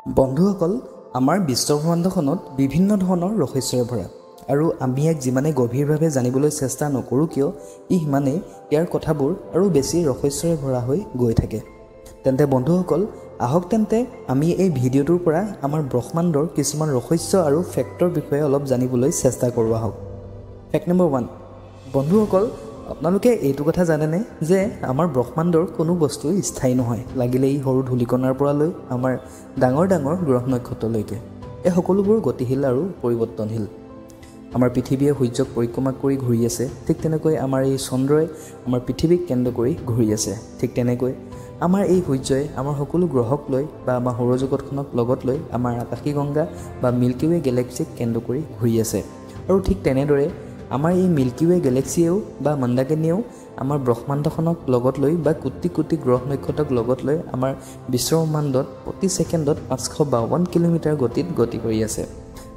বন্ধুসকল, আমাৰ বিশ্বব্ৰহ্মাণ্ডখনত বিভিন্ন ধৰণৰ ৰহস্যৰে ভৰা আৰু আমি ইয়াক যিমানে গভীৰভাৱে জানিবলৈ চেষ্টা নকৰোঁ কিয়, ই সিমানেই ইয়াৰ কথাবোৰ আৰু বেছি ৰহস্যৰে ভৰা হৈ গৈ থাকে। তেন্তে বন্ধুসকল, আহক তেন্তে আমি এই ভিডিঅ'টোৰ পৰা আমাৰ ব্ৰহ্মাণ্ডৰ কিছুমান ৰহস্য আৰু ফেক্টৰ বিষয়ে অলপ জানিবলৈ চেষ্টা কৰোঁ আহক। ফেক্ট নম্বৰ 1, বন্ধুসকল, আপোনালোকে এইটো কথা জানেনে যে আমাৰ ব্ৰহ্মাণ্ডৰ কোনো বস্তু স্থায়ী নহয়, লাগিলে ই সৰু ধূলিকণাৰ পৰা লৈ আমাৰ ডাঙৰ ডাঙৰ গ্ৰহ নক্ষত্ৰলৈকে, এই সকলোবোৰ গতিশীল আৰু পৰিৱৰ্তনশীল। আমাৰ পৃথিৱীয়ে সূৰ্যক পৰিক্ৰমা কৰি ঘূৰি আছে, ঠিক তেনেকৈ আমাৰ এই চন্দ্ৰই আমাৰ পৃথিৱীক কেন্দ্ৰ কৰি ঘূৰি আছে, ঠিক তেনেকৈ আমাৰ এই সূৰ্যই আমাৰ সকলো গ্ৰহক লৈ বা আমাৰ সৌৰজগতখনক লগত লৈ আমাৰ আকাশী গংগা বা মিল্কী ৱে গেলেক্সিক কেন্দ্ৰ কৰি ঘূৰি আছে। আৰু ঠিক তেনেদৰে আমাৰ এই মিল্কী ৱে গেলেক্সিয়েও বা মন্দাকিনীয়েও আমাৰ ব্ৰহ্মাণ্ডখনক লগত লৈ বা কোটি কোটি গ্ৰহ নক্ষত্ৰক লগত লৈ আমাৰ বিশ্বব্ৰহ্মাণ্ডত প্ৰতি ছেকেণ্ডত 552 কিলোমিটাৰ গতিত গতি কৰি আছে।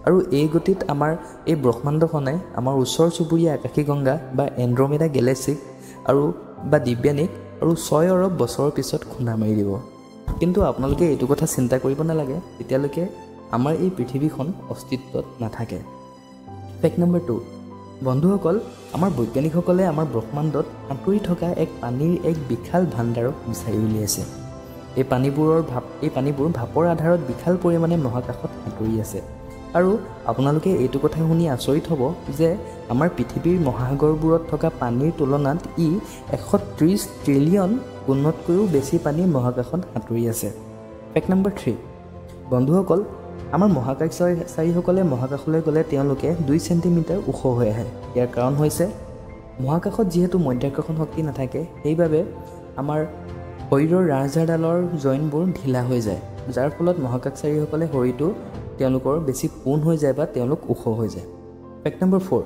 আৰু এই গতিত আমাৰ এই ব্ৰহ্মাণ্ডখনে আমাৰ ওচৰ চুবুৰীয়া আকাশী গংগা বা এণ্ড্ৰমেডা গেলেক্সিক আৰু বা দিব্যানিক আৰু 6 অৰব বছৰৰ পিছত খুন্দা মাৰি দিব। কিন্তু আপোনালোকে এইটো কথা চিন্তা কৰিব নালাগে, তেতিয়ালৈকে আমাৰ এই পৃথিৱীখন অস্তিত্বত নাথাকে। ফেক্ট নম্বৰ 2, বন্ধুসকল, আমাৰ বৈজ্ঞানিকসকলে আমাৰ ব্ৰহ্মাণ্ডত আঁতৰি থকা এক পানীৰ এক বিশাল ভাণ্ডাৰক বিচাৰি উলিয়াইছে। এই পানীবোৰ ভাপৰ আধাৰত বিশাল পৰিমাণে মহাকাশত আঁতৰি আছে। আৰু আপোনালোকে এইটো কথা শুনি আচৰিত হ'ব যে আমাৰ পৃথিৱীৰ মহাসাগৰবোৰত থকা পানীৰ তুলনাত ই 130 ট্ৰিলিয়ন গুণতকৈও বেছি পানী মহাকাশত আঁতৰি আছে। ফেক্ট নম্বৰ 3, বন্ধুসকল, আমাৰ মহাকাশচাৰীসকলে মহাকাশলৈ গ'লে তেওঁলোকে 2 চেণ্টিমিটাৰ ওখ হৈ আহে। ইয়াৰ কাৰণ হৈছে মহাকাশত যিহেতু মধ্যাকৰ্ষণ শক্তি নাথাকে, সেইবাবে আমাৰ শৰীৰৰ ৰাজহাড়ডালৰ জইনবোৰ ঢিলা হৈ যায়, যাৰ ফলত মহাকাশচাৰীসকলে শৰীৰটো তেওঁলোকৰ বেছি পোন হৈ যায় বা তেওঁলোক ওখ হৈ যায়। ফেক্ট নম্বৰ 4,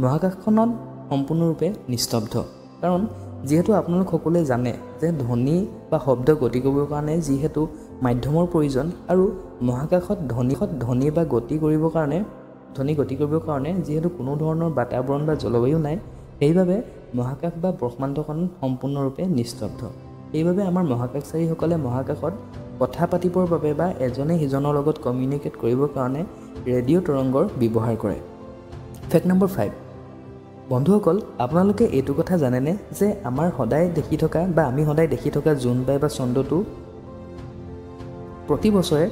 মহাকাশখনত সম্পূৰ্ণৰূপে নিস্তব্ধ। কাৰণ যিহেতু আপোনালোক সকলোৱে জানে যে ধ্বনি বা শব্দ গতি কৰিবৰ কাৰণে যিহেতু মাধ্যমৰ প্ৰয়োজন, আৰু মহাকাশত ধ্বনি বা গতি কৰিবৰ কাৰণে যিহেতু কোনো ধৰণৰ বাতাবৰণ বা জলবায়ু নাই, সেইবাবে মহাকাশ বা ব্ৰহ্মাণ্ডখন সম্পূৰ্ণৰূপে নিস্তব্ধ। সেইবাবে আমাৰ মহাকাশচাৰীসকলে মহাকাশত কথা পাতিবৰ বাবে বা এজনে সিজনৰ লগত কমিউনিকেট কৰিবৰ কাৰণে ৰেডিঅ' তৰংগৰ ব্যৱহাৰ কৰে। ফেক্ট নম্বৰ 5, বন্ধুসকল, আপোনালোকে এইটো কথা জানেনে যে আমাৰ সদায় দেখি থকা বা আমি সদায় দেখি থকা জোনবাই বা চন্দ্ৰটো প্ৰতি বছৰে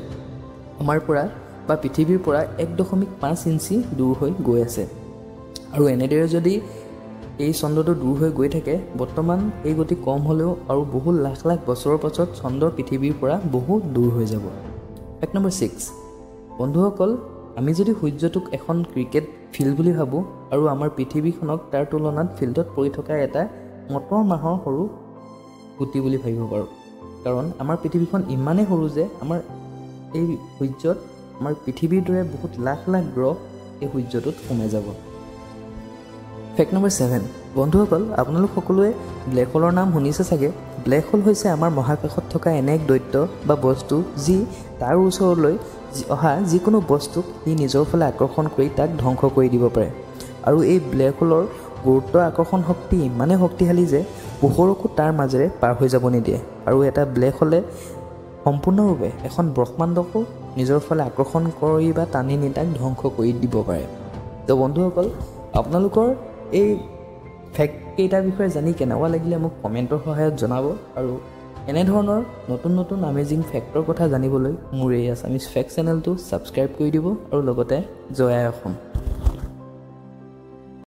আমাৰ পৰা বা পৃথিৱীৰ পৰা 1.5 ইঞ্চি দূৰ হৈ গৈ আছে। আৰু এনেদৰে যদি এই চন্দ্ৰটো দূৰ হৈ গৈ থাকে, বৰ্তমান এই গতি কম হ'লেও আৰু বহু লাখ লাখ বছৰৰ পাছত চন্দ্ৰ পৃথিৱীৰ পৰা বহু দূৰ হৈ যাব। ফেক্ট নম্বৰ 6, বন্ধুসকল, আমি যদি সূৰ্যটোক এখন ক্ৰিকেট ফিল্ড বুলি ভাবোঁ আৰু আমাৰ পৃথিৱীখনক তাৰ তুলনাত ফিল্ডত পৰি থকা এটা মটৰ মাহৰ সৰু গুটি বুলি ভাবিব পাৰোঁ। কাৰণ আমাৰ পৃথিৱীখন ইমানেই সৰু যে আমাৰ এই সূৰ্যত আমাৰ পৃথিৱীৰ দৰে বহুত লাখ লাখ গ্ৰহ এই সূৰ্যটোত সোমাই যাব। ফেক্ট নম্বৰ 7, বন্ধুসকল, আপোনালোক সকলোৱে ব্লেক হোলৰ নাম শুনিছে চাগে। ব্লেক হোল হৈছে আমাৰ মহাকাশত থকা এনে এক দৈত্য বা বস্তু যি তাৰ ওচৰলৈ অহা যিকোনো বস্তুক সি নিজৰ ফালে আকৰ্ষণ কৰি তাক ধ্বংস কৰি দিব পাৰে। আৰু এই ব্লেক হোলৰ গুৰুত্ব আকৰ্ষণ শক্তি ইমানেই শক্তিশালী যে পোহৰকো তাৰ মাজেৰে পাৰ হৈ যাব নিদিয়ে। আৰু এটা ব্লেক হোলে সম্পূৰ্ণৰূপে এখন ব্ৰহ্মাণ্ডকো নিজৰ ফালে আকৰ্ষণ কৰি বা টানি নি তাক ধ্বংস কৰি দিব পাৰে। তো বন্ধুসকল, আপোনালোকৰ এই ফেক্ট কেইটাৰ বিষয়ে জানি কেনেকুৱা লাগিলে মোক কমেণ্টৰ সহায়ত জনাব। আৰু এনেধৰণৰ নতুন নতুন আমেজিং ফেক্টৰ কথা জানিবলৈ মোৰ এই আছামিজ ফেক্ট চেনেলটো ছাবস্ক্ৰাইব কৰি দিব আৰু লগতে জয় আই অসম।